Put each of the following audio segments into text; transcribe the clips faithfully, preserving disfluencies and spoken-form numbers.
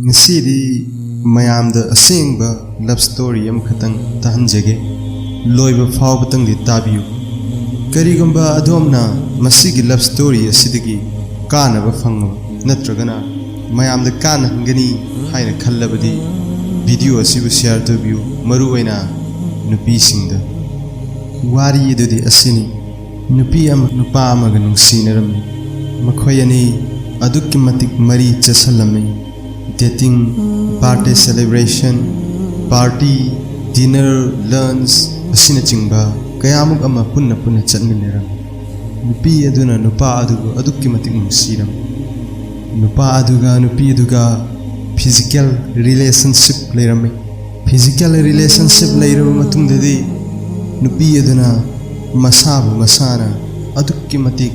ꯉꯁꯤꯗꯤ ꯃꯌꯥꯝꯗ ꯑꯁꯦꯡꯕ ꯂꯚ ꯁ꯭ꯇꯣꯔꯤ ꯑꯃꯈꯛꯇꯪ ꯇꯥꯍꯟꯖꯒꯦ꯫ ꯂꯣꯏꯕ ꯐꯥꯎꯕꯇꯪꯗꯤ ꯇꯥꯕꯤꯌꯨ꯫ ꯀꯔꯤꯒꯨꯝꯕ ꯑꯗꯣꯝꯅ ꯃꯁꯤꯒꯤ ꯂꯚ ꯁ꯭ꯇꯣꯔꯤ ꯑꯁꯤꯗꯒꯤ ꯀꯥꯟꯅꯕ ꯐꯪꯂꯕ ꯅꯠꯇ꯭ꯔꯒꯅ ꯃꯌꯥꯝꯗ ꯀꯥꯟꯅꯍꯟꯒꯅꯤ ꯍꯥꯏꯅ ꯈꯜꯂꯕꯗꯤ, ꯚꯤꯗꯤꯑꯣ ꯑꯁꯤꯕꯨ ꯁꯤꯌꯥꯔ ꯇꯧꯕꯤꯌꯨ, ꯃꯔꯨꯑꯣꯏꯅ ꯅꯨꯄꯤꯁꯤꯡꯗ꯫ ꯋꯥꯔꯤ ꯑꯗꯨꯗꯤ ꯑꯁꯤꯅꯤ꯫ ꯅꯨꯄꯤ ꯑꯃ ꯅꯨꯄꯥ ꯑꯃꯒ ꯅꯨꯡꯁꯤꯅꯔꯝꯃꯤ꯫ ꯃꯈꯣꯏ ꯑꯅꯤ ꯑꯗꯨꯛꯀꯤ ꯃꯇꯤꯛ ꯃꯔꯤ ꯆꯦꯠꯁꯜꯂꯝꯃꯤ꯫ ꯗꯦꯇꯤꯡ, ꯕꯥꯔꯗꯦ ꯁꯦꯂꯦꯕ꯭ꯔꯦꯁꯟ, ꯄꯥꯔꯇꯤ, ꯗꯤꯅꯔ, ꯂꯟꯆ ꯑꯁꯤꯅꯆꯤꯡꯕ ꯀꯌꯥꯃꯨꯛ ꯑꯃ ꯄꯨꯟꯅ ꯄꯨꯟꯅ ꯆꯠꯃꯤꯟꯅꯔꯝꯃꯤ꯫ ꯅꯨꯄꯤ ꯑꯗꯨꯅ ꯅꯨꯄꯥ ꯑꯗꯨꯕꯨ ꯑꯗꯨꯛꯀꯤ ꯃꯇꯤꯛ ꯅꯨꯡꯁꯤꯔꯝꯃꯤ꯫ ꯅꯨꯄꯥ ꯑꯗꯨꯒ ꯅꯨꯄꯤ ꯑꯗꯨꯒ ꯐꯤꯖꯤꯀꯦꯜ ꯔꯤꯂꯦꯁꯟꯁꯤꯞ ꯂꯩꯔꯝꯃꯤ꯫ ꯐꯤꯖꯤꯀꯦꯜ ꯔꯤꯂꯦꯁꯟꯁꯤꯞ ꯂꯩꯔꯕ ꯃꯇꯨꯡꯗꯗꯤ ꯅꯨꯄꯤ ꯑꯗꯨꯅ ꯃꯁꯥꯕꯨ ꯃꯁꯥꯅ ꯑꯗꯨꯛꯀꯤ ꯃꯇꯤꯛ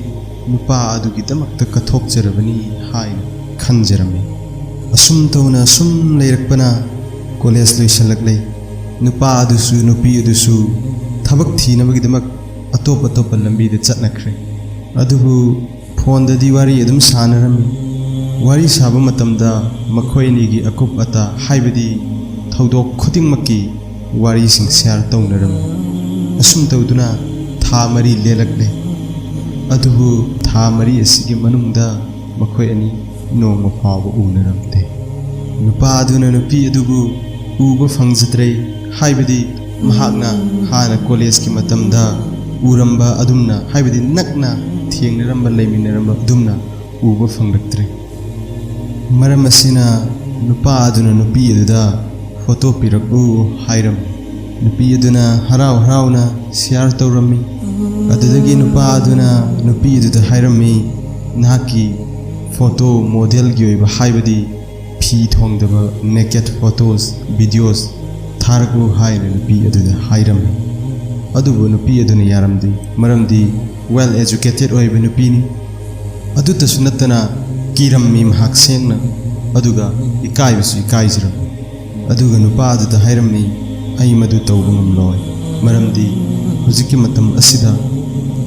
ꯅꯨꯄꯥ ꯑꯗꯨꯒꯤꯗꯃꯛꯇ ꯀꯠꯊꯣꯛꯆꯔꯕꯅꯤ ꯍꯥꯏꯅ ꯈꯟꯖꯔꯝꯃꯤ꯫ ꯑꯁꯨꯝ ꯇꯧꯅ ꯑꯁꯨꯝ ꯂꯩꯔꯛꯄꯅ ꯀꯣꯂꯦꯖ ꯂꯣꯏꯁꯤꯜꯂꯛꯂꯦ꯫ ꯅꯨꯄꯥ ꯑꯗꯨꯁꯨ ꯅꯨꯄꯤ ꯑꯗꯨꯁꯨ ꯊꯕꯛ ꯊꯤꯅꯕꯒꯤꯗꯃꯛ ꯑꯇꯣꯞ ꯑꯇꯣꯞꯄ ꯂꯝꯕꯤꯗ ꯆꯠꯅꯈ꯭ꯔꯦ꯫ ꯑꯗꯨꯕꯨ ꯐꯣꯟꯗꯗꯤ ꯋꯥꯔꯤ ꯑꯗꯨꯝ ꯁꯥꯟꯅꯔꯝꯃꯤ꯫ ꯋꯥꯔꯤ ꯁꯥꯕ ꯃꯇꯝꯗ ꯃꯈꯣꯏ ꯑꯅꯤꯒꯤ ꯑꯀꯨꯞ ꯑꯇꯥ, ꯍꯥꯏꯕꯗꯤ ꯊꯧꯗꯣꯛ ꯈꯨꯗꯤꯡꯃꯛꯀꯤ ꯋꯥꯔꯤꯁꯤꯡ ꯁꯤꯌꯥꯔ ꯇꯧꯅꯔꯝꯃꯤ꯫ ꯑꯁꯨꯝ ꯇꯧꯗꯨꯅ ꯊꯥ ꯃꯔꯤ ꯂꯦꯜꯂꯛꯂꯦ꯫ ꯑꯗꯨꯕꯨ ꯊꯥ ꯃꯔꯤ ꯑꯁꯤꯒꯤ ꯃꯅꯨꯡꯗ ꯃꯈꯣꯏ ꯑꯅꯤ ꯅꯣꯡꯃ ꯐꯥꯎꯕ ꯎꯅꯔꯝꯗꯦ꯫ ꯅꯨꯄꯥ ꯑꯗꯨꯅ ꯅꯨꯄꯤ ꯑꯗꯨꯕꯨ ꯎꯕ ꯐꯪꯖꯗ꯭ꯔꯦ, ꯍꯥꯏꯕꯗꯤ ꯃꯍꯥꯛꯅ ꯍꯥꯟꯅ ꯀꯣꯂꯦꯖꯀꯤ ꯃꯇꯝꯗ ꯎꯔꯝꯕ ꯑꯗꯨꯝꯅ, ꯍꯥꯏꯕꯗꯤ ꯅꯛꯅ ꯊꯦꯡꯅꯔꯝꯕ, ꯂꯩꯃꯤꯟꯅꯔꯝꯕ ꯑꯗꯨꯝꯅ ꯎꯕ ꯐꯪꯂꯛꯇ꯭ꯔꯦ꯫ ꯃꯔꯝ ꯑꯁꯤꯅ ꯅꯨꯄꯥ ꯑꯗꯨꯅ ꯅꯨꯄꯤ ꯑꯗꯨꯗ ꯐꯣꯇꯣ ꯄꯤꯔꯛꯎ ꯍꯥꯏꯔꯝꯃꯤ꯫ ꯅꯨꯄꯤ ꯑꯗꯨꯅ ꯍꯔꯥꯎ ꯍꯔꯥꯎꯅ ꯁꯤꯌꯥꯔ ꯇꯧꯔꯝꯃꯤ꯫ ꯑꯗꯨꯗꯒꯤ ꯅꯨꯄꯥ ꯑꯗꯨꯅ ꯅꯨꯄꯤ ꯑꯗꯨꯗ ꯍꯥꯏꯔꯝꯃꯤ, "ꯅꯍꯥꯛꯀꯤ ꯐꯣꯇꯣ ꯃꯣꯗꯦꯜꯒꯤ ꯑꯣꯏꯕ, ꯍꯥꯏꯕꯗꯤ ꯐꯤ ꯊꯣꯡꯗꯕ ꯅꯦꯀꯦꯠ ꯐꯣꯇꯣꯁ, ꯚꯤꯗꯤꯑꯣꯁ ꯊꯥꯔꯛꯎ" ꯍꯥꯏꯅ ꯅꯨꯄꯤ ꯑꯗꯨꯗ ꯍꯥꯏꯔꯝꯃꯤ꯫ ꯑꯗꯨꯕꯨ ꯅꯨꯄꯤ ꯑꯗꯨꯅ ꯌꯥꯔꯝꯗꯦ, ꯃꯔꯝꯗꯤ ꯋꯦꯜ ꯑꯦꯖꯨꯀꯦꯇꯦꯠ ꯑꯣꯏꯕ ꯅꯨꯄꯤꯅꯤ꯫ ꯑꯗꯨꯇꯁꯨ ꯅꯠꯇꯅ ꯀꯤꯔꯝꯃꯤ ꯃꯍꯥꯛ ꯁꯦꯡꯅ, ꯑꯗꯨꯒ ꯏꯀꯥꯏꯕꯁꯨ ꯏꯀꯥꯏꯖꯔꯝꯃꯤ꯫ ꯑꯗꯨꯒ ꯅꯨꯄꯥ ꯑꯗꯨꯗ ꯍꯥꯏꯔꯝꯃꯤ, "ꯑꯩ ꯃꯗꯨ ꯇꯧꯕ ꯉꯝꯂꯣꯏ, ꯃꯔꯝꯗꯤ ꯍꯧꯖꯤꯛꯀꯤ ꯃꯇꯝ ꯑꯁꯤꯗ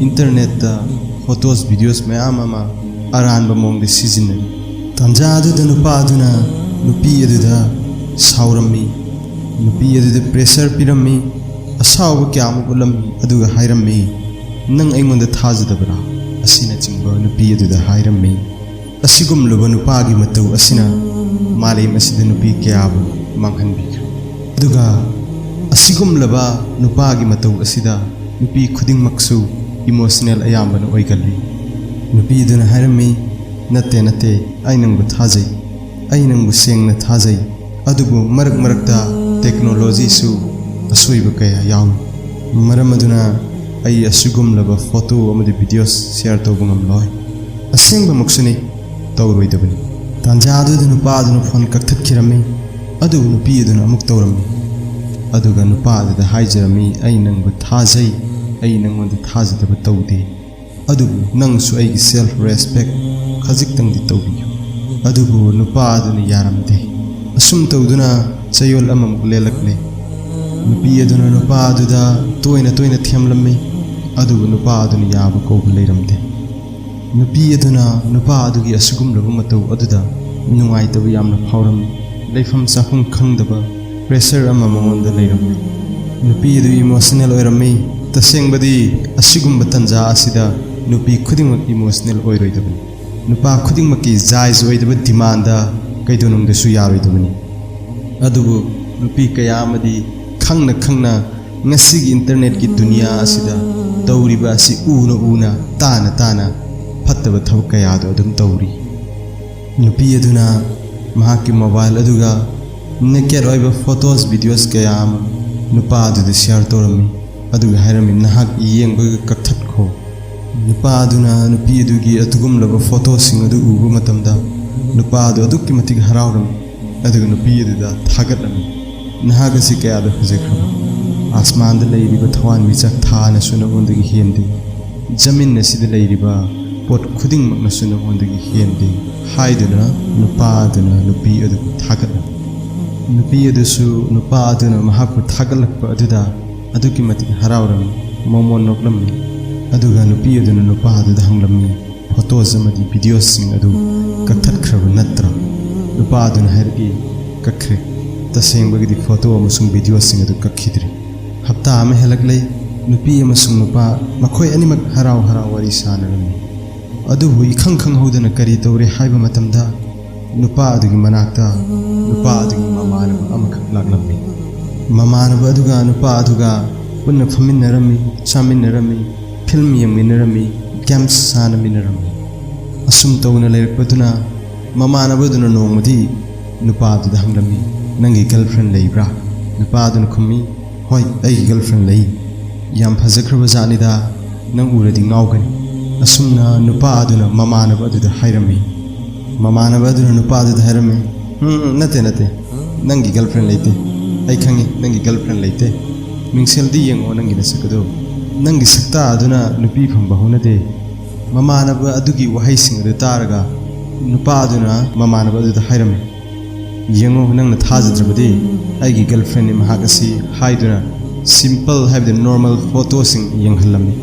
ꯏꯟꯇꯔꯅꯦꯠꯇ ꯐꯣꯇꯣꯁ, ꯚꯤꯗꯤꯑꯣꯁ ꯃꯌꯥꯝ ꯑꯃ ꯑꯔꯥꯟꯕ ꯃꯑꯣꯡꯗ ꯁꯤꯖꯤꯟꯅꯔꯤ"꯫ ꯇꯥꯟꯖꯥ ꯑꯗꯨꯗ ꯅꯨꯄꯥ ꯑꯗꯨꯅ ꯅꯨꯄꯤ ꯑꯗꯨꯗ ꯁꯥꯎꯔꯝꯃꯤ꯫ ꯅꯨꯄꯤ ꯑꯗꯨꯗ ꯄ꯭ꯔꯦꯁꯔ ꯄꯤꯔꯝꯃꯤ꯫ ꯑꯁꯥꯎꯕ ꯀꯌꯥ ꯑꯃ ꯎꯠꯂꯝꯃꯤ, ꯑꯗꯨꯒ ꯍꯥꯏꯔꯝꯃꯤ, "ꯅꯪ ꯑꯩꯉꯣꯟꯗ ꯊꯥꯖꯗꯕ꯭ꯔꯥ?" ꯑꯁꯤꯅꯆꯤꯡꯕ ꯅꯨꯄꯤ ꯑꯗꯨꯗ ꯍꯥꯏꯔꯝꯃꯤ꯫ ꯑꯁꯤꯒꯨꯝꯂꯕ ꯅꯨꯄꯥꯒꯤ ꯃꯇꯧ ꯑꯁꯤꯅ ꯃꯥꯂꯦꯝ ꯑꯁꯤꯗ ꯅꯨꯄꯤ ꯀꯌꯥꯕꯨ ꯃꯥꯡꯍꯟꯕꯤꯈ꯭ꯔꯦ꯫ ꯑꯗꯨꯒ ꯑꯁꯤꯒꯨꯝꯂꯕ ꯅꯨꯄꯥꯒꯤ ꯃꯇꯧ ꯑꯁꯤꯗ ꯅꯨꯄꯤ ꯈꯨꯗꯤꯡꯃꯛꯁꯨ ꯏꯃꯣꯁꯅꯦꯜ ꯑꯌꯥꯝꯕꯅ ꯑꯣꯏꯒꯜꯂꯤ꯫ ꯅꯨꯄꯤꯗꯨꯅ ꯍꯥꯏꯔꯝꯃꯤ, "ꯅꯠꯇꯦ, ꯅꯠꯇꯦ, ꯑꯩ ꯅꯪꯕꯨ ꯊꯥꯖꯩ, ꯑꯩ ꯅꯪꯕꯨ ꯁꯦꯡꯅ ꯊꯥꯖꯩ, ꯑꯗꯨꯕꯨ ꯃꯔꯛ ꯃꯔꯛꯇ ꯇꯦꯛꯅꯣꯂꯣꯖꯤꯁꯨ ꯑꯁꯣꯏꯕ ꯀꯌꯥ ꯌꯥꯎꯏ꯫ ꯃꯔꯝ ꯑꯗꯨꯅ ꯑꯩ ꯑꯁꯤꯒꯨꯝꯂꯕ ꯐꯣꯇꯣ ꯑꯃꯗꯤ ꯚꯤꯗꯤꯑꯣ ꯁꯤꯌꯔ ꯇꯧꯕ ꯉꯝꯂꯣꯏ꯫ ꯑꯁꯦꯡꯕꯃꯛꯁꯨꯅꯤ, ꯇꯧꯔꯣꯏꯗꯕꯅꯤ꯫" ꯇꯥꯟꯖꯥ ꯑꯗꯨꯗ ꯅꯨꯄꯥ ꯑꯗꯨꯅ ꯐꯣꯟ ꯀꯛꯊꯠꯈꯤꯔꯝꯃꯤ꯫ ꯑꯗꯨꯕꯨ ꯅꯨꯄꯤ ꯑꯗꯨꯅ ꯑꯃꯨꯛ ꯇꯧꯔꯝꯃꯤ꯫ ꯑꯗꯨꯒ ꯅꯨꯄꯥ ꯑꯗꯨꯗ ꯍꯥꯏꯖꯔꯝꯃꯤ, "ꯑꯩ ꯅꯪꯕꯨ ꯊꯥꯖꯩ, ꯑꯩ ꯅꯪꯉꯣꯟꯗ ꯊꯥꯖꯗꯕ ꯇꯧꯗꯦ꯫ ꯑꯗꯨꯕꯨ ꯅꯪꯁꯨ ꯑꯩꯒꯤ ꯁꯦꯜꯐ ꯔꯦꯁꯄꯦꯛ ꯈꯖꯤꯛꯇꯪꯗꯤ ꯇꯧꯕꯤꯌꯨ꯫" ꯑꯗꯨꯕꯨ ꯅꯨꯄꯥ ꯑꯗꯨꯅ ꯌꯥꯔꯝꯗꯦ꯫ ꯑꯁꯨꯝ ꯇꯧꯗꯨꯅ ꯆꯌꯣꯜ ꯑꯃꯃꯨꯛ ꯂꯦꯜꯂꯛꯂꯦ꯫ ꯅꯨꯄꯤ ꯑꯗꯨꯅ ꯅꯨꯄꯥ ꯑꯗꯨꯗ ꯇꯣꯏꯅ ꯇꯣꯏꯅ ꯊꯦꯝꯂꯝꯃꯤ, ꯑꯗꯨꯕꯨ ꯅꯨꯄꯥ ꯑꯗꯨꯅ ꯌꯥꯕ ꯀꯧꯕ ꯂꯩꯔꯝꯗꯦ꯫ ꯅꯨꯄꯤ ꯑꯗꯨꯅ ꯅꯨꯄꯥ ꯑꯗꯨꯒꯤ ꯑꯁꯤꯒꯨꯝꯂꯕ ꯃꯇꯧ ꯑꯗꯨꯗ ꯅꯨꯡꯉꯥꯏꯇꯕ ꯌꯥꯝꯅ ꯐꯥꯎꯔꯝꯃꯤ꯫ ꯂꯩꯐꯝ ꯆꯥꯐꯝ ꯈꯪꯗꯕ ꯄ꯭ꯔꯦꯁꯔ ꯑꯃ ꯃꯉꯣꯟꯗ ꯂꯩꯔꯝꯃꯤ꯫ ꯅꯨꯄꯤ ꯑꯗꯨ ꯏꯃꯣꯁꯅꯦꯜ ꯑꯣꯏꯔꯝꯃꯤ꯫ ꯇꯁꯦꯡꯕꯗꯤ ꯑꯁꯤꯒꯨꯝꯕ ꯇꯟꯖꯥ ꯑꯁꯤꯗ ꯅꯨꯄꯤ ꯈꯨꯗꯤꯡꯃꯛ ꯏꯃꯣꯁꯅꯦꯜ ꯑꯣꯏꯔꯣꯏꯗꯕꯅꯤ꯫ ꯅꯨꯄꯥ ꯈꯨꯗꯤꯡꯃꯛꯀꯤ ꯖꯥꯏꯖ ꯑꯣꯏꯗꯕ ꯗꯤꯃꯥꯟꯗ ꯀꯩꯗꯧꯅꯨꯡꯗꯁꯨ ꯌꯥꯔꯣꯏꯗꯕꯅꯤ꯫ ꯑꯗꯨꯕꯨ ꯅꯨꯄꯤ ꯀꯌꯥ ꯑꯃꯗꯤ ꯈꯪꯅ ꯈꯪꯅ ꯉꯁꯤꯒꯤ ꯏꯟꯇꯔꯅꯦꯠꯀꯤ ꯗꯨꯅꯤꯌꯥ ꯑꯁꯤꯗ ꯇꯧꯔꯤꯕ ꯑꯁꯤ ꯎꯅ ꯎꯅ, ꯇꯥꯅ ꯇꯥꯅ ꯐꯠꯇꯕ ꯊꯕꯛ ꯀꯌꯥꯗꯨ ꯑꯗꯨꯝ ꯇꯧꯔꯤ꯫ ꯅꯨꯄꯤ ꯑꯗꯨꯅ ꯃꯍꯥꯛꯀꯤ ꯃꯣꯕꯥꯏꯜ ꯑꯗꯨꯒ ꯅꯦꯀꯦꯠ ꯑꯣꯏꯕ ꯐꯣꯇꯣꯁ, ꯚꯤꯗꯤꯑꯣꯁ ꯀꯌꯥ ꯑꯃ ꯅꯨꯄꯥ ꯑꯗꯨꯗ ꯁꯤꯌꯔ ꯇꯧꯔꯝꯃꯤ, ꯑꯗꯨꯒ ꯍꯥꯏꯔꯝꯃꯤ, "ꯅꯍꯥꯛ ꯌꯦꯡꯕꯒ ꯀꯛꯊꯠꯈꯣ꯫" ꯅꯨꯄꯥ ꯑꯗꯨꯅ ꯅꯨꯄꯤ ꯑꯗꯨꯒꯤ ꯑꯗꯨꯒꯨꯝꯂꯕ ꯐꯣꯇꯣꯁꯤꯡ ꯑꯗꯨ ꯎꯕ ꯃꯇꯝꯗ ꯅꯨꯄꯥ ꯑꯗꯨ ꯑꯗꯨꯛꯀꯤ ꯃꯇꯤꯛ ꯍꯔꯥꯎꯔꯝꯃꯤ, ꯑꯗꯨꯒ ꯅꯨꯄꯤ ꯑꯗꯨꯗ ꯊꯥꯒꯠꯂꯝꯃꯤ, "ꯅꯍꯥꯛ ꯑꯁꯤ ꯀꯌꯥꯗ ꯐꯖꯈ꯭ꯔꯕ! ꯑꯥꯁꯃꯥꯟꯗ ꯂꯩꯔꯤꯕ ꯊꯋꯥꯟꯃꯤꯆꯥꯛ ꯊꯥꯅꯁꯨ ꯅꯉꯣꯟꯗꯒꯤ ꯍꯦꯟꯗꯦ, ꯖꯃꯤꯟ ꯑꯁꯤꯗ ꯂꯩꯔꯤꯕ ꯄꯣꯠ ꯈꯨꯗꯤꯡꯃꯛꯅꯁꯨ ꯅꯉꯣꯟꯗꯒꯤ ꯍꯦꯟꯗꯦ" ꯍꯥꯏꯗꯨꯅ ꯅꯨꯄꯥ ꯑꯗꯨꯅ ꯅꯨꯄꯤ ꯑꯗꯨꯕꯨ ꯊꯥꯒꯠꯂꯝꯃꯤ꯫ ꯅꯨꯄꯤ ꯑꯗꯨꯁꯨ ꯅꯨꯄꯥ ꯑꯗꯨꯅ ꯃꯍꯥꯛꯄꯨ ꯊꯥꯒꯠꯂꯛꯄ ꯑꯗꯨꯗ ꯑꯗꯨꯛꯀꯤ ꯃꯇꯤꯛ ꯍꯔꯥꯎꯔꯝꯃꯤ, ꯃꯣꯃꯣꯟ ꯅꯣꯛꯂꯝꯃꯤ꯫ ꯑꯗꯨꯒ ꯅꯨꯄꯤ ꯑꯗꯨꯅ ꯅꯨꯄꯥ ꯑꯗꯨꯗ ꯍꯪꯂꯝꯃꯤ, "ꯐꯣꯇꯣꯁ ꯑꯃꯗꯤ ꯚꯤꯗꯤꯑꯣꯁꯤꯡ ꯑꯗꯨ ꯀꯛꯊꯠꯈ꯭ꯔꯕ ꯅꯠꯇ꯭ꯔꯥ?" ꯅꯨꯄꯥ ꯑꯗꯨꯅ ꯍꯥꯏꯔꯛꯏ, "ꯀꯛꯈ꯭ꯔꯦ꯫ ꯇꯁꯦꯡꯕꯒꯤꯗꯤ ꯐꯣꯇꯣ ꯑꯃꯁꯨꯡ ꯚꯤꯗꯤꯑꯣꯁꯤꯡ ꯑꯗꯨ ꯀꯛꯈꯤꯗ꯭ꯔꯦ"꯫ ꯍꯞꯇꯥ ꯑꯃ ꯍꯦꯜꯂꯛꯂꯦ꯫ ꯅꯨꯄꯤ ꯑꯃꯁꯨꯡ ꯅꯨꯄꯥ ꯃꯈꯣꯏ ꯑꯅꯤꯃꯛ ꯍꯔꯥꯎ ꯍꯔꯥꯎ ꯋꯥꯔꯤ ꯁꯥꯅꯔꯝꯃꯤ꯫ ꯑꯗꯨꯕꯨ ꯏꯈꯪ ꯈꯪꯍꯧꯗꯅ ꯀꯔꯤ ꯇꯧꯔꯦ ꯍꯥꯏꯕ ꯃꯇꯝꯗ, ꯅꯨꯄꯥ ꯑꯗꯨꯒꯤ ꯃꯅꯥꯛꯇ ꯅꯨꯄꯥ ꯑꯗꯨꯒꯤ ꯃꯃꯥꯟꯅꯕ ꯑꯃꯈꯛ ꯂꯥꯛꯂꯝꯃꯤ꯫ ꯃꯃꯥꯟꯅꯕ ꯑꯗꯨꯒ ꯅꯨꯄꯥ ꯑꯗꯨꯒ ꯄꯨꯟꯅ ꯐꯝꯃꯤꯟꯅꯔꯝꯃꯤ, ꯆꯥꯃꯤꯟꯅꯔꯝꯃꯤ, ꯐꯤꯂꯝ ꯌꯦꯡꯃꯤꯟꯅꯔꯝꯃꯤ, ꯒꯦꯝꯁ ꯁꯥꯟꯅꯃꯤꯟꯅꯔꯝꯃꯤ꯫ ꯑꯁꯨꯝ ꯇꯧꯅ ꯂꯩꯔꯛꯄꯗꯨꯅ ꯃꯃꯥꯟꯅꯕꯗꯨꯅ ꯅꯣꯡꯃꯗꯤ ꯅꯨꯄꯥꯗꯨꯗ ꯍꯪꯂꯝꯃꯤ, "ꯅꯪꯒꯤ ꯒꯔꯜꯐ꯭ꯔꯦꯟ ꯂꯩꯕ꯭ꯔꯥ?" ꯅꯨꯄꯥꯗꯨꯅ ꯈꯨꯝꯃꯤ, "ꯍꯣꯏ, ꯑꯩꯒꯤ ꯒꯔꯜꯐ꯭ꯔꯦꯟ ꯂꯩ꯫ ꯌꯥꯝ ꯐꯖꯈ꯭ꯔꯕ ꯖꯥꯠꯅꯤꯗ, ꯅꯪ ꯎꯔꯗꯤ ꯉꯥꯎꯒꯅꯤ"꯫ ꯑꯁꯨꯝꯅ ꯅꯨꯄꯥ ꯑꯗꯨꯅ ꯃꯃꯥꯟꯅꯕ ꯑꯗꯨꯗ ꯍꯥꯏꯔꯝꯃꯤ꯫ ꯃꯃꯥꯟꯅꯕ ꯑꯗꯨꯅ ꯅꯨꯄꯥ ꯑꯗꯨꯗ ꯍꯥꯏꯔꯝꯃꯤ, "ꯎꯝ, ꯎꯝ, ꯅꯠꯇꯦ, ꯅꯠꯇꯦ, ꯅꯪꯒꯤ ꯒꯔꯜꯐ꯭ꯔꯦꯟ ꯂꯩꯇꯦ꯫ ꯑꯩ ꯈꯪꯉꯤ, ꯅꯪꯒꯤ ꯒꯔꯜꯐ꯭ꯔꯦꯟ ꯂꯩꯇꯦ꯫ ꯃꯤꯡꯁꯦꯜꯗꯤ ꯌꯦꯡꯉꯣ ꯅꯪꯒꯤ ꯅꯁꯛ ꯑꯗꯨ꯫ ꯅꯪꯒꯤ ꯁꯛꯇꯥ ꯑꯗꯨꯅ ꯅꯨꯄꯤ ꯐꯪꯕ ꯍꯧꯅꯗꯦ"꯫ ꯃꯃꯥꯟꯅꯕ ꯑꯗꯨꯒꯤ ꯋꯥꯍꯩꯁꯤꯡ ꯑꯗꯨ ꯇꯥꯔꯒ ꯅꯨꯄꯥ ꯑꯗꯨꯅ ꯃꯃꯥꯟꯅꯕ ꯑꯗꯨꯗ ꯍꯥꯏꯔꯝꯃꯤ, "ꯌꯦꯡꯉꯨ, ꯅꯪꯅ ꯊꯥꯖꯗ꯭ꯔꯕꯗꯤ ꯑꯩꯒꯤ ꯒꯔꯜꯐ꯭ꯔꯦꯟꯅꯤ ꯃꯍꯥꯛ ꯑꯁꯤ" ꯍꯥꯏꯗꯨꯅ ꯁꯤꯝꯄꯜ ꯍꯥꯏꯕꯗꯤ ꯅꯣꯔꯃꯦꯜ ꯐꯣꯇꯣꯁꯤꯡ ꯌꯦꯡꯍꯜꯂꯝꯃꯤ꯫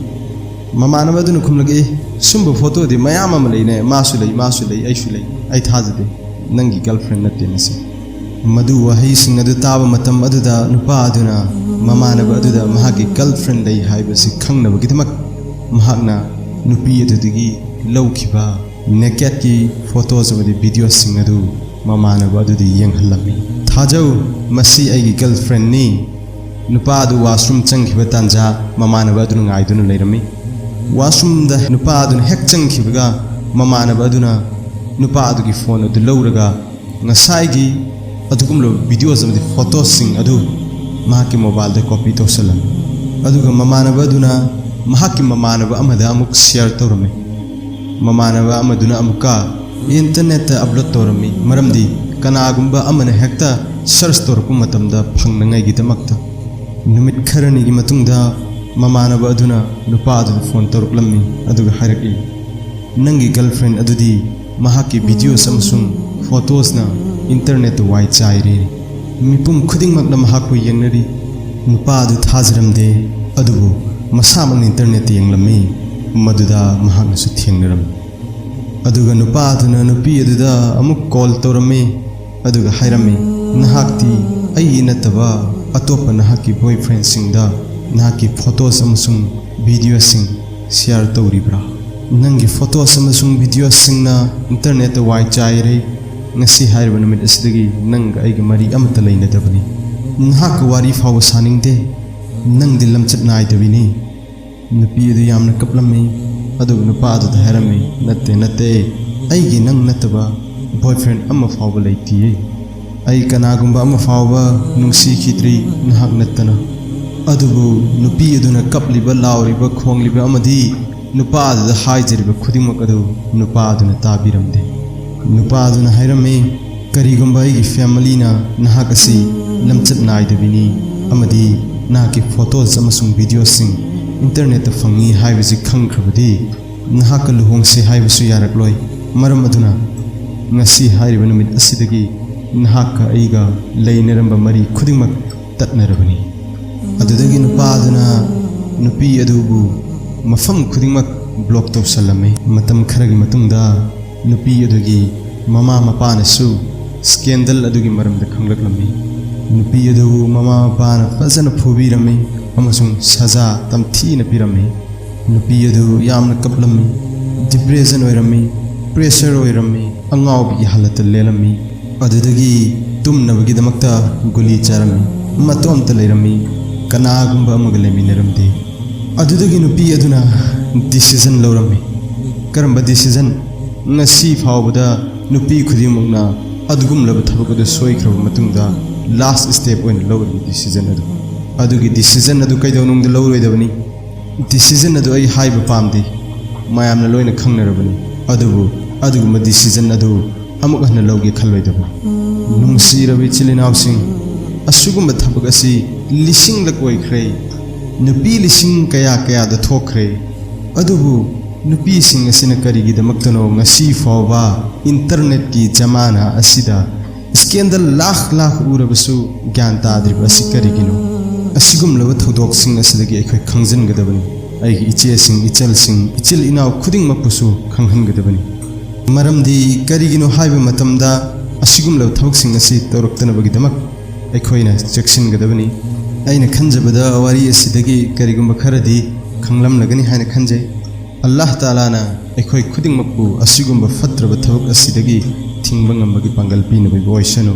ꯃꯃꯥꯟꯅꯕ ꯑꯗꯨꯅ ꯈꯨꯝꯂꯛꯏ, "ꯁꯨꯝꯕ ꯐꯣꯇꯣꯗꯤ ꯃꯌꯥꯝ ꯑꯃ ꯂꯩꯅꯦ, ꯃꯥꯁꯨ ꯂꯩ, ꯃꯥꯁꯨ ꯂꯩ, ꯑꯩꯁꯨ ꯂꯩ, ꯑꯩ ꯊꯥꯖꯗꯦ, ꯅꯪꯒꯤ ꯒꯔꯜꯐ꯭ꯔꯦꯟ ꯅꯠꯇꯦ ꯃꯁꯤ"꯫ ꯃꯗꯨ ꯋꯥꯍꯩꯁꯤꯡ ꯑꯗꯨ ꯇꯥꯕ ꯃꯇꯝ ꯑꯗꯨꯗ ꯅꯨꯄꯥ ꯑꯗꯨꯅ ꯃꯃꯥꯟꯅꯕ ꯑꯗꯨꯗ ꯃꯍꯥꯛꯀꯤ ꯒꯔꯜꯐ꯭ꯔꯦꯟ ꯂꯩ ꯍꯥꯏꯕꯁꯤ ꯈꯪꯅꯕꯒꯤꯗꯃꯛ ꯃꯍꯥꯛꯅ ꯅꯨꯄꯤ ꯑꯗꯨꯗꯒꯤ ꯂꯧꯈꯤꯕ ꯅꯦꯀꯦꯠꯀꯤ ꯐꯣꯇꯣꯁ ꯑꯃꯗꯤ ꯚꯤꯗꯤꯑꯣꯁꯤꯡ ꯑꯗꯨ ꯃꯃꯥꯟꯅꯕ ꯑꯗꯨꯗ ꯌꯦꯡꯍꯜꯂꯝꯃꯤ꯫ "ꯊꯥꯖꯧ, ꯃꯁꯤ ꯑꯩꯒꯤ ꯒꯔꯜꯐ꯭ꯔꯦꯟꯅꯤ"꯫ ꯅꯨꯄꯥ ꯑꯗꯨ ꯋꯥꯁꯔꯨꯝ ꯆꯪꯈꯤꯕ ꯇꯥꯟꯖꯥ ꯃꯃꯥꯟꯅꯕ ꯑꯗꯨꯅ ꯉꯥꯏꯗꯨꯅ ꯂꯩꯔꯝꯃꯤ꯫ ꯋꯥꯁꯔꯨꯝꯗ ꯅꯨꯄꯥ ꯑꯗꯨꯅ ꯍꯦꯛ ꯆꯪꯈꯤꯕꯒ ꯃꯃꯥꯟꯅꯕ ꯑꯗꯨꯅ ꯅꯨꯄꯥ ꯑꯗꯨꯒꯤ ꯐꯣꯟ ꯑꯗꯨ ꯂꯧꯔꯒ ꯉꯁꯥꯏꯒꯤ ꯑꯗꯨꯒꯨꯝꯂꯕ ꯚꯤꯗꯤꯑꯣꯁ ꯑꯃꯗꯤ ꯐꯣꯇꯣꯁꯤꯡ ꯑꯗꯨ ꯃꯍꯥꯛꯀꯤ ꯃꯣꯕꯥꯏꯜꯗ ꯀꯣꯄꯤ ꯇꯧꯁꯜꯂꯝꯃꯤ꯫ ꯑꯗꯨꯒ ꯃꯃꯥꯟꯅꯕ ꯑꯗꯨꯅ ꯃꯍꯥꯛꯀꯤ ꯃꯃꯥꯟꯅꯕ ꯑꯃꯗ ꯑꯃꯨꯛ ꯁꯤꯌꯔ ꯇꯧꯔꯝꯃꯤ꯫ ꯃꯃꯥꯟꯅꯕ ꯑꯃꯗꯨꯅ ꯑꯃꯨꯛꯀ ꯏꯟꯇꯔꯅꯦꯠꯇ ꯑꯞꯂꯣꯗ ꯇꯧꯔꯝꯃꯤ, ꯃꯔꯝꯗꯤ ꯀꯅꯥꯒꯨꯝꯕ ꯑꯃꯅ ꯍꯦꯛꯇ ꯁꯔꯆ ꯇꯧꯔꯛꯄ ꯃꯇꯝꯗ ꯐꯪꯅꯉꯥꯏꯒꯤꯗꯃꯛꯇ꯫ ꯅꯨꯃꯤꯠ ꯈꯔꯅꯤꯒꯤ ꯃꯇꯨꯡꯗ ꯃꯃꯥꯟꯅꯕ ꯑꯗꯨꯅ ꯅꯨꯄꯥ ꯑꯗꯨꯗ ꯐꯣꯟ ꯇꯧꯔꯛꯂꯝꯃꯤ, ꯑꯗꯨꯒ ꯍꯥꯏꯔꯛꯏ, "ꯅꯪꯒꯤ ꯒꯔꯜꯐ꯭ꯔꯦꯟ ꯑꯗꯨꯗꯤ ꯃꯍꯥꯛꯀꯤ ꯚꯤꯗꯤꯑꯣꯁ ꯑꯃꯁꯨꯡ ꯐꯣꯇꯣꯁꯅ ꯏꯟꯇꯔꯅꯦꯠꯇ ꯋꯥꯏ ꯆꯥꯏꯔꯦ꯫ ꯃꯤꯄꯨꯝ ꯈꯨꯗꯤꯡꯃꯛꯅ ꯃꯍꯥꯛꯄꯨ ꯌꯦꯡꯅꯔꯤ"꯫ ꯅꯨꯄꯥ ꯑꯗꯨ ꯊꯥꯖꯔꯝꯗꯦ, ꯑꯗꯨꯕꯨ ꯃꯁꯥꯃꯛꯅ ꯏꯟꯇꯔꯅꯦꯠꯇ ꯌꯦꯡꯂꯝꯃꯤ, ꯃꯗꯨꯗ ꯃꯍꯥꯛꯅꯁꯨ ꯊꯦꯡꯅꯔꯝꯃꯤ꯫ ꯑꯗꯨꯒ ꯅꯨꯄꯥ ꯑꯗꯨꯅ ꯅꯨꯄꯤ ꯑꯗꯨꯗ ꯑꯃꯨꯛ ꯀꯣꯜ ꯇꯧꯔꯝꯃꯤ꯫ ꯑꯗꯨꯒ ꯍꯥꯏꯔꯝꯃꯤ, "ꯅꯍꯥꯛꯇꯤ ꯑꯩꯒꯤ ꯅꯠꯇꯕ ꯑꯇꯣꯞꯄ ꯅꯍꯥꯛꯀꯤ ꯕꯣꯏꯐ꯭ꯔꯦꯟꯁꯤꯡꯗ ꯅꯍꯥꯛꯀꯤ ꯐꯣꯇꯣꯁ ꯑꯃꯁꯨꯡ ꯚꯤꯗꯤꯑꯣꯁꯤꯡ ꯁꯤꯌꯥꯔ ꯇꯧꯔꯤꯕ꯭ꯔꯥ? ꯅꯪꯒꯤ ꯐꯣꯇꯣꯁ ꯑꯃꯁꯨꯡ ꯚꯤꯗꯤꯑꯣꯁꯤꯡꯅ ꯏꯟꯇꯔꯅꯦꯠꯇ ꯋꯥꯏ ꯆꯥꯏꯔꯦ꯫ ꯉꯁꯤ ꯍꯥꯏꯔꯤꯕ ꯅꯨꯃꯤꯠ ꯑꯁꯤꯗꯒꯤ ꯅꯪꯒ ꯑꯩꯒ ꯃꯔꯤ ꯑꯃꯠꯇ ꯂꯩꯅꯗꯕꯅꯤ꯫ ꯅꯍꯥꯛꯀ ꯋꯥꯔꯤ ꯐꯥꯎꯕ ꯁꯥꯅꯤꯡꯗꯦ꯫ ꯅꯪꯗꯤ ꯂꯝꯆꯠ ꯅꯥꯏꯗꯕꯤꯅꯤ꯫" ꯅꯨꯄꯤ ꯑꯗꯨ ꯌꯥꯝꯅ ꯀꯞꯂꯝꯃꯤ꯫ ꯑꯗꯨꯒ ꯅꯨꯄꯥ ꯑꯗꯨꯗ ꯍꯥꯏꯔꯝꯃꯤ, "ꯅꯠꯇꯦ, ꯅꯠꯇꯦ, ꯑꯩꯒꯤ ꯅꯪ ꯅꯠꯇꯕ ꯕꯣꯏꯐ꯭ꯔꯦꯟ ꯑꯃ ꯐꯥꯎꯕ ꯂꯩꯇꯤꯌꯦ꯫ ꯑꯩ ꯀꯅꯥꯒꯨꯝꯕ ꯑꯃ ꯐꯥꯎꯕ ꯅꯨꯡꯁꯤꯈꯤꯗ꯭ꯔꯤ, ꯅꯍꯥꯛ ꯅꯠꯇꯅ꯫" ꯑꯗꯨꯕꯨ ꯅꯨꯄꯤ ꯑꯗꯨꯅ ꯀꯞꯂꯤꯕ, ꯂꯥꯎꯔꯤꯕ, ꯈꯣꯡꯂꯤꯕ ꯑꯃꯗꯤ ꯅꯨꯄꯥ ꯑꯗꯨꯗ ꯍꯥꯏꯖꯔꯤꯕ ꯈꯨꯗꯤꯡꯃꯛ ꯑꯗꯨ ꯅꯨꯄꯥ ꯑꯗꯨꯅ ꯇꯥꯕꯤꯔꯝꯗꯦ꯫ ꯅꯨꯄꯥ ꯑꯗꯨꯅ ꯍꯥꯏꯔꯝꯃꯤ, "ꯀꯔꯤꯒꯨꯝꯕ ꯑꯩꯒꯤ ꯐꯦꯃꯤꯂꯤꯅ ꯅꯍꯥꯛ ꯑꯁꯤ ꯂꯝꯆꯠ ꯅꯥꯏꯗꯕꯤꯅꯤ ꯑꯃꯗꯤ ꯅꯍꯥꯛꯀꯤ ꯐꯣꯇꯣꯁ ꯑꯃꯁꯨꯡ ꯚꯤꯗꯤꯑꯣꯁꯤꯡ ꯏꯟꯇꯔꯅꯦꯠꯇ ꯐꯪꯉꯤ ꯍꯥꯏꯕꯁꯤ ꯈꯪꯈ꯭ꯔꯕꯗꯤ, ꯅꯍꯥꯛꯀ ꯂꯨꯍꯣꯡꯁꯤ ꯍꯥꯏꯕꯁꯨ ꯌꯥꯔꯛꯂꯣꯏ꯫ ꯃꯔꯝ ꯑꯗꯨꯅ ꯉꯁꯤ ꯍꯥꯏꯔꯤꯕ ꯅꯨꯃꯤꯠ ꯑꯁꯤꯗꯒꯤ ꯅꯍꯥꯛꯀ ꯑꯩꯒ ꯂꯩꯅꯔꯝꯕ ꯃꯔꯤ ꯈꯨꯗꯤꯡꯃꯛ ꯇꯠꯅꯔꯕꯅꯤ꯫" ꯑꯗꯨꯗꯒꯤ ꯅꯨꯄꯥ ꯑꯗꯨꯅ ꯅꯨꯄꯤ ꯑꯗꯨꯕꯨ ꯃꯐꯝ ꯈꯨꯗꯤꯡꯃꯛ ꯕ꯭ꯂꯣꯛ ꯇꯧꯁꯜꯂꯝꯃꯤ꯫ ꯃꯇꯝ ꯈꯔꯒꯤ ꯃꯇꯨꯡꯗ ꯅꯨꯄꯤ ꯑꯗꯨꯒꯤ ꯃꯃꯥ ꯃꯄꯥꯅꯁꯨ ꯁ꯭ꯀꯦꯟꯗꯜ ꯑꯗꯨꯒꯤ ꯃꯔꯝꯗ ꯈꯪꯂꯛꯂꯝꯃꯤ꯫ ꯅꯨꯄꯤ ꯑꯗꯨꯕꯨ ꯃꯃꯥ ꯃꯄꯥꯅ ꯐꯖꯅ ꯐꯨꯕꯤꯔꯝꯃꯤ ꯑꯃꯁꯨꯡ ꯁꯖꯥ ꯇꯝꯊꯤꯅ ꯄꯤꯔꯝꯃꯤ꯫ ꯅꯨꯄꯤ ꯑꯗꯨ ꯌꯥꯝꯅ ꯀꯞꯂꯝꯃꯤ, ꯗꯤꯄ꯭ꯔꯦꯁꯟ ꯑꯣꯏꯔꯝꯃꯤ, ꯄ꯭ꯔꯦꯁꯔ ꯑꯣꯏꯔꯝꯃꯤ, ꯑꯉꯥꯎꯕꯒꯤ ꯍꯥꯂꯠꯇ ꯂꯦꯜꯂꯝꯃꯤ꯫ ꯑꯗꯨꯗꯒꯤ ꯇꯨꯝꯅꯕꯒꯤꯗꯃꯛꯇ ꯒꯨꯂꯤ ꯆꯥꯔꯝꯃꯤ꯫ ꯃꯇꯣꯝꯇ ꯂꯩꯔꯝꯃꯤ, ꯀꯅꯥꯒꯨꯝꯕ ꯑꯃꯒ ꯂꯩꯃꯤꯟꯅꯔꯝꯗꯦ꯫ ꯑꯗꯨꯗꯒꯤ ꯅꯨꯄꯤ ꯑꯗꯨꯅ ꯗꯤꯁꯤꯖꯟ ꯂꯧꯔꯝꯃꯤ꯫ ꯀꯔꯝꯕ ꯗꯤꯁꯤꯖꯟ? ꯉꯁꯤ ꯐꯥꯎꯕꯗ ꯅꯨꯄꯤ ꯈꯨꯗꯤꯡꯃꯛꯅ ꯑꯗꯨꯒꯨꯝꯂꯕ ꯊꯕꯛ ꯑꯗꯨ ꯁꯣꯏꯈ꯭ꯔꯕ ꯃꯇꯨꯡꯗ ꯂꯥꯁ ꯁ꯭ꯇꯦꯞ ꯑꯣꯏꯅ ꯂꯧꯔꯤꯕ ꯗꯤꯁꯤꯖꯟ ꯑꯗꯨ꯫ ꯑꯗꯨꯒꯤ ꯗꯤꯁꯤꯖꯟ ꯑꯗꯨ ꯀꯩꯗꯧꯅꯨꯡꯗ ꯂꯧꯔꯣꯏꯗꯕꯅꯤ꯫ ꯗꯤꯁꯤꯖꯟ ꯑꯗꯨ ꯑꯩ ꯍꯥꯏꯕ ꯄꯥꯝꯗꯦ꯫ ꯃꯌꯥꯝꯅ ꯂꯣꯏꯅ ꯈꯪꯅꯔꯕꯅꯤ꯫ ꯑꯗꯨꯕꯨ ꯑꯗꯨꯒꯨꯝꯕ ꯗꯤꯁꯤꯖꯟ ꯑꯗꯨ ꯑꯃꯨꯛ ꯍꯟꯅ ꯂꯧꯒꯦ ꯈꯜꯂꯣꯏꯗꯕꯅꯤ꯫ ꯅꯨꯡꯁꯤꯔꯕ ꯏꯆꯤꯜ ꯏꯅꯥꯎꯁꯤꯡ, ꯑꯁꯤꯒꯨꯝꯕ ꯊꯕꯛ ꯑꯁꯤ ꯂꯤꯁꯤꯡꯂꯛ ꯑꯣꯏꯈ꯭ꯔꯦ꯫ ꯅꯨꯄꯤ ꯂꯤꯁꯤꯡ ꯀꯌꯥ ꯀꯌꯥꯗ ꯊꯣꯛꯈ꯭ꯔꯦ꯫ ꯑꯗꯨꯕꯨ ꯅꯨꯄꯤꯁꯤꯡ ꯑꯁꯤꯅ ꯀꯔꯤꯒꯤꯗꯃꯛꯇꯅꯣ ꯉꯁꯤ ꯐꯥꯎꯕ ꯏꯟꯇꯔꯅꯦꯠꯀꯤ ꯖꯃꯥꯅꯥ ꯑꯁꯤꯗ ꯁ꯭ꯀꯦꯟꯗꯜ ꯂꯥꯈ ꯂꯥꯈ ꯎꯔꯕꯁꯨ ꯒ꯭ꯌꯥꯟ ꯇꯥꯗ꯭ꯔꯤꯕ ꯑꯁꯤ ꯀꯔꯤꯒꯤꯅꯣ? ꯑꯁꯤꯒꯨꯝꯂꯕ ꯊꯧꯗꯣꯛꯁꯤꯡ ꯑꯁꯤꯗꯒꯤ ꯑꯩꯈꯣꯏ ꯈꯪꯖꯤꯟꯒꯗꯕꯅꯤ꯫ ꯑꯩꯒꯤ ꯏꯆꯦꯁꯤꯡ, ꯏꯆꯜꯁꯤꯡ, ꯏꯆꯤꯜ ꯏꯅꯥꯎ ꯈꯨꯗꯤꯡꯃꯛꯄꯨꯁꯨ ꯈꯪꯍꯟꯒꯗꯕꯅꯤ꯫ ꯃꯔꯝꯗꯤ ꯀꯔꯤꯒꯤꯅꯣ ꯍꯥꯏꯕ ꯃꯇꯝꯗ, ꯑꯁꯤꯒꯨꯝꯂꯕ ꯊꯕꯛꯁꯤꯡ ꯑꯁꯤ ꯇꯧꯔꯛꯇꯅꯕꯒꯤꯗꯃꯛ ꯑꯩꯈꯣꯏꯅ ꯆꯦꯛꯁꯤꯟꯒꯗꯕꯅꯤ꯫ ꯑꯩꯅ ꯈꯟꯖꯕꯗ, ꯋꯥꯔꯤ ꯑꯁꯤꯗꯒꯤ ꯀꯔꯤꯒꯨꯝꯕ ꯈꯔꯗꯤ ꯈꯪꯂꯝꯂꯒꯅꯤ ꯍꯥꯏꯅ ꯈꯟꯖꯩ꯫ ꯑꯜꯂꯥꯍ ꯇꯥꯂꯥꯅ ꯑꯩꯈꯣꯏ ꯈꯨꯗꯤꯡꯃꯛꯄꯨ ꯑꯁꯤꯒꯨꯝꯕ ꯐꯠꯇ꯭ꯔꯕ ꯊꯕꯛ ꯑꯁꯤꯗꯒꯤ ꯊꯤꯡꯕ ꯉꯝꯕꯒꯤ ꯄꯥꯡꯒꯜ ꯄꯤꯅꯕꯤꯕ ꯑꯣꯏꯁꯅꯨ꯫